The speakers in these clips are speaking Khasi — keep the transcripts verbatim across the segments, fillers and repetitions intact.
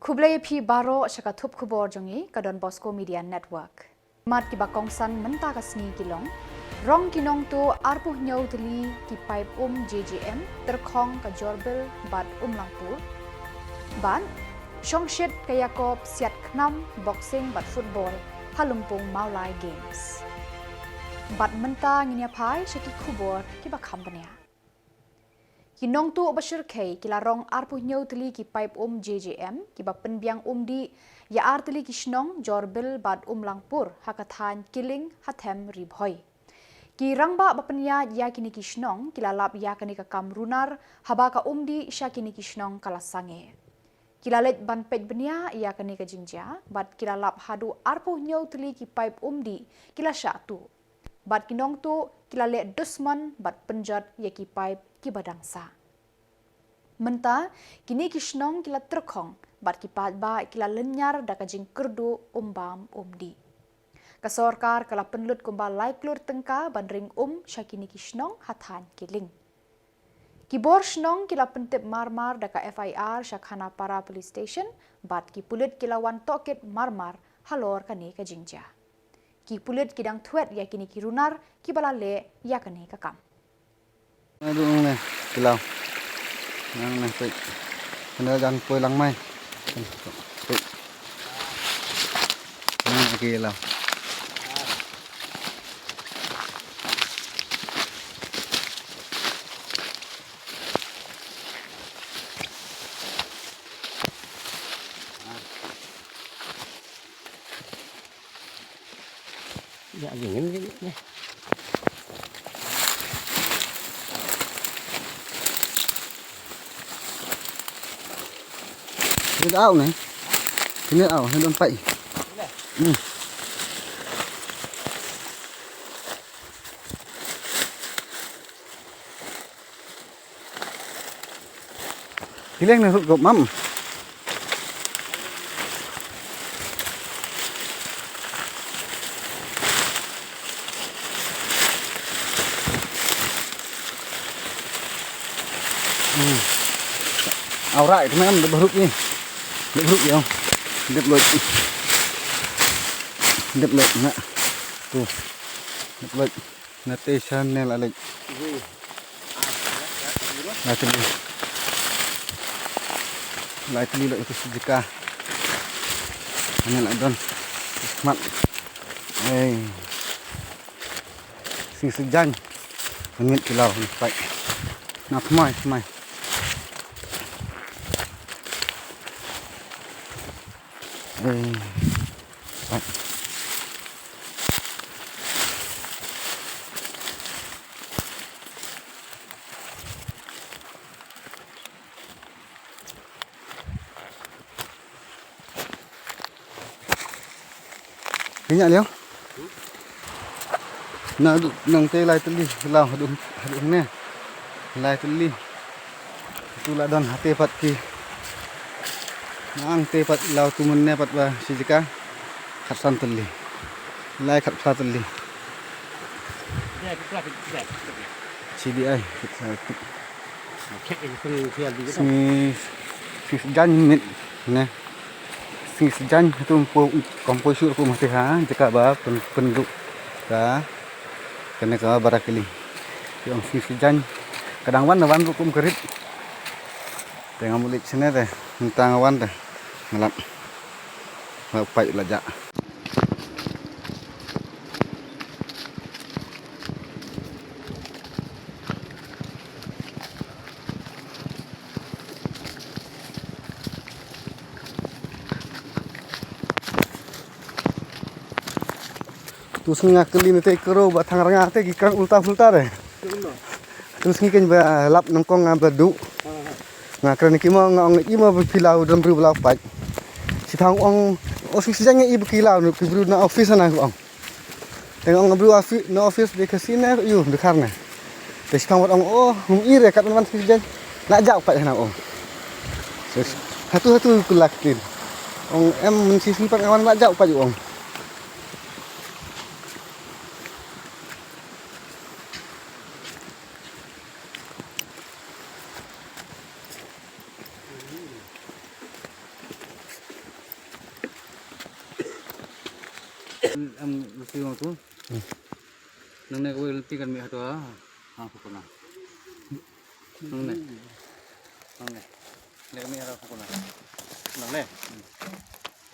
Khublei ïa phi baroh sha ka thup khubor jong ngi ka Don Bosco Media Network. Mat kiba kongsan mynta ka sngi ki long: rong ki nongtuh arphew hynñiew tylli ki paip um J J M tyrkhong ka Jorbil bad Umlangpur. Bad shongshit ka ïakob siat khnam, boxing bad football ha Lympung Mawlai Games. Bad mynta ngin ïa phai sha ki khubor kiba kham bniah. Ki nongtuh ba shyrkhei ki la rong arphew hynñiew tylli ki paip um J J M kiba pynbiang um dih ïa ar tylli ki shnong Jorbil bad Umlangpur ha ka thaiñ Killing ha them Ri Bhoi. Ki rangbah ba pynïaid ïa kine ki shnong ki la lap ïa kane ka kam runar haba ka um dih sha kine ki shnong ka la sangeh. Ki la leit ban peit bniah ïa kane ka jingjia bad ki la lap haduh arphew hynñiew tylli ki paip um dih ki la shah tuh. Bad ki nongtuh ki la leh dusmon bad pynjot ïa ki paip kiba dang sah. Mynta kine ki shnong ki la tyrkhong bad ki paidbah ki la lynñiar da ka jingkyrduh um bam um dih. Ka sorkar ka la pynlut kumba lai klur tyngka ban ring um sha kine ki shnong ha thaiñ Killing. Ki bor shnong ki la pyntip marmar da ka F I R sha Khanapara Police Station bad ki pulit ki la wan tohkit marmar halor kane ka jingjia. Ki pulit ki dang thwet ïa kine ki runar kiba la leh ïa kane ka kam. Nang ne, kilaw. Nang ne, peit. Kane jan poi lang mai. Peit. Nang kilaw. Ïa, ïa, ïa, ïa. Kine au ne. Kine au, ne don pai. Hmm. Hileng na rut gop mam. Hmm. Au rai kena kan dep rup ni. Dep rup ya. Dep loit. Dep loit na. Tu. Dep loit. Na te shan ne la lek. Lai tylli. Lai tylli la itu sejaka. Ane la don. Mat. Ei. Sing sejan. Amit kilaw ni pai. Na kemai, kemai. Ei. Pai. Kenya leo. Na du nang te lai tylli lao hadu hadu ne. Lai tylli. Tu la don hate pat ki. Nang te pat lao tu men ne pat ba sijika. Khatsan tylli. Lai khatsan tylli. Sidi ai. Sngi, sngi sejan mit ne. Sngi sejan tu pu kompoi sur pu mati ha jaka ba pen pendu ka kene ka bara kili. Yong sngi sejan kadang wan wan pu kum kerit. Tengah mulik sini deh, mentang wan deh ngelap. Ngelap pai lajak. Tu sngi nga kylli na te kero ba thang ranga te ki kren ulta pulta de. Tu sngi ken ba lap nangkong nga ba du. Nga kren ki mo nga ong i mo ba phi lau dam ru ba lau pait. Si thang ong o si sejang i ba ki lau ki bru na office na ong. Teng ong bru afi na office de ka sine yu de karne. Te si thang ong o hum i re kat man si sejang. Na jau pait na ong. Hatu hatu kulak tin. Ong em si si pat wan na jau pait ong. Em, mesti orang tu. Hmm. Nang ne kawei lenti kan mi hatua. Ha, pukul na. Nang ne. Nang ne. Ne kami ada pukul na. Nang ne. Hmm.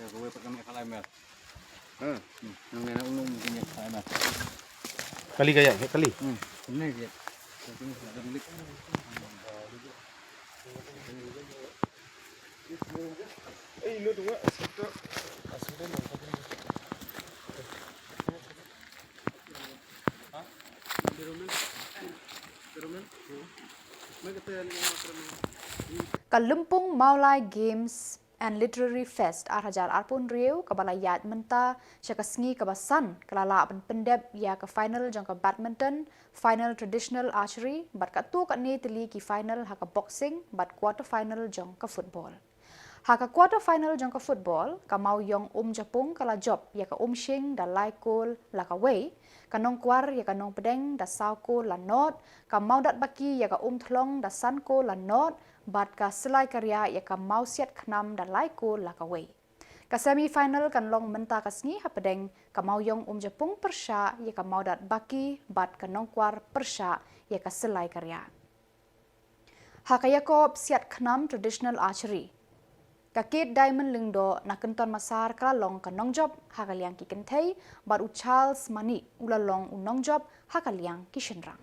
Ya, kawei pat kami kalai mel. Ha. Hmm. Nang ne, nang ne, nang ne kalai mel. Kali kaya, kali. Hmm. Ini dia. Tapi ada milik. Ka Lympung Mawlai Games and Literary Fest ar hajar arphew hynriew kaba la ïaid mynta sha ka sngi kaba san ka la lah ban pyndep ïa ka final jong ka badminton, final traditional archery, bad katto katne tylli ki final ha ka boxing, bad quarter final jong ka football. Ha ka quarter final jong ka football, ka Mawïong Umjapung ka la jop ïa ka Umshing da lai kol la kawei, ka Nongkwar ïa ka Nongpdeng da saw kol la nod, ka Mawdatbaki ïa ka Umthlong da san kol la nod, bad ka Syllai Kariah ïa ka Mawsiatkhnam da lai kol la kawei. Ka semi final kan long mynta ka sngi hapdeng, ka Mawïong Umjapung pyrshah ïa ka Mawdatbaki bad ka Nongkwar pyrshah ïa ka Syllai Kariah. Ha ka Jacob Siatkhnam Traditional Archery, ka Kate Diamond Lyngdoh na Kynton Massar ka la long ka nongjop ha ka liang ki kynthei, bad u Charles Manik u la long u nongjop ha ka liang ki shynrang.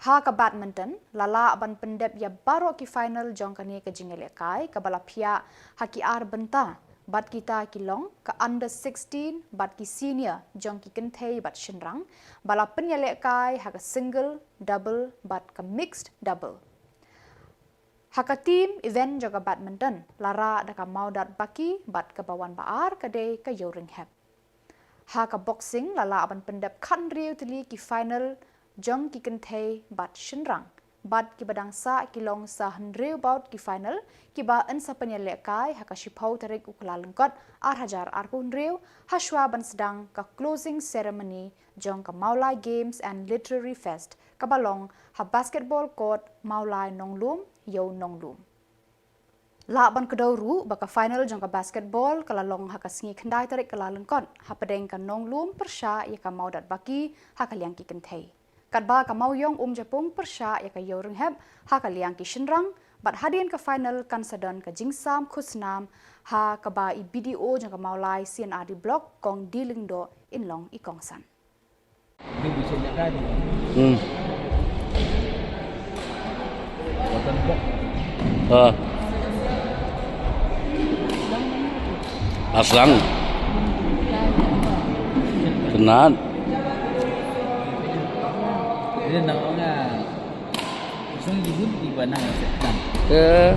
Ha ka badminton, la lah ban pyndep ïa baroh ki final jong kane ka jingïalehkai kaba la phiah ha ki ar bynta, bad kita ki long ka under sixteen bad ki senior jong ki kynthei bad shynrang, ba la pynïalehkai ha ka single, double bad ka mixed double. Ha ka team event jong ka badminton, la rah da ka Mawdatbaki bad kaba wan ba ar ka dei ka Ïewrynghep. Ha ka boxing, la lah ban pyndep khathynriew tylli ki final jong ki kynthei bad shynrang, bad kiba dang sah ki long sa hynriew bout ki final, kiba yn sa pynïalehkai ha ka shiphew tarik u Kyllalyngkot ar hajar arphew hynriew, hashwa ban sdang ka closing ceremony jong ka Mawlai Games and Literary Fest kaba long ha basketball court Mawlai Nonglum, Ïew Nonglum. Lah ban kdew ruh ba ka final jong ka basketball ka la long ha ka sngi khyndai tarik Kyllalyngkot, hapdeng ka Nonglum pyrshah ïa ka Mawdatbaki ha ka liang ki kynthei. Katba ka Mawïong Umjapung pyrshah ïa ka Ïewrynghep ha ka liang ki shynrang, bad hadien ka final kan sa don ka jingsam khusnam ha kaba i B D O jong ka Mawlai C and R D Block Kong D Lyngdoh in long i kongsan. Hmm. Ah. Aslang. Kenat. Eh.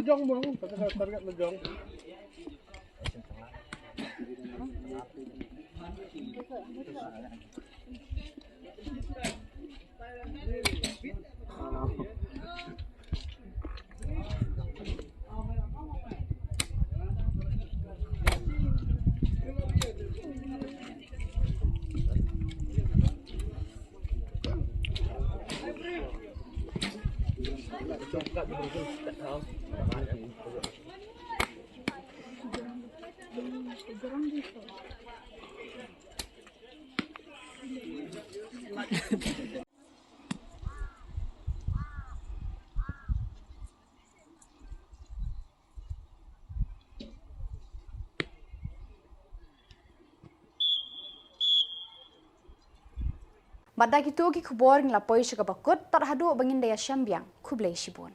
Jong mo, kata ka target na jong. Bad da kito ki khubor ngi la poi sha kaba kut, tad haduh ba ngin da ïashem biang, khublei shibun.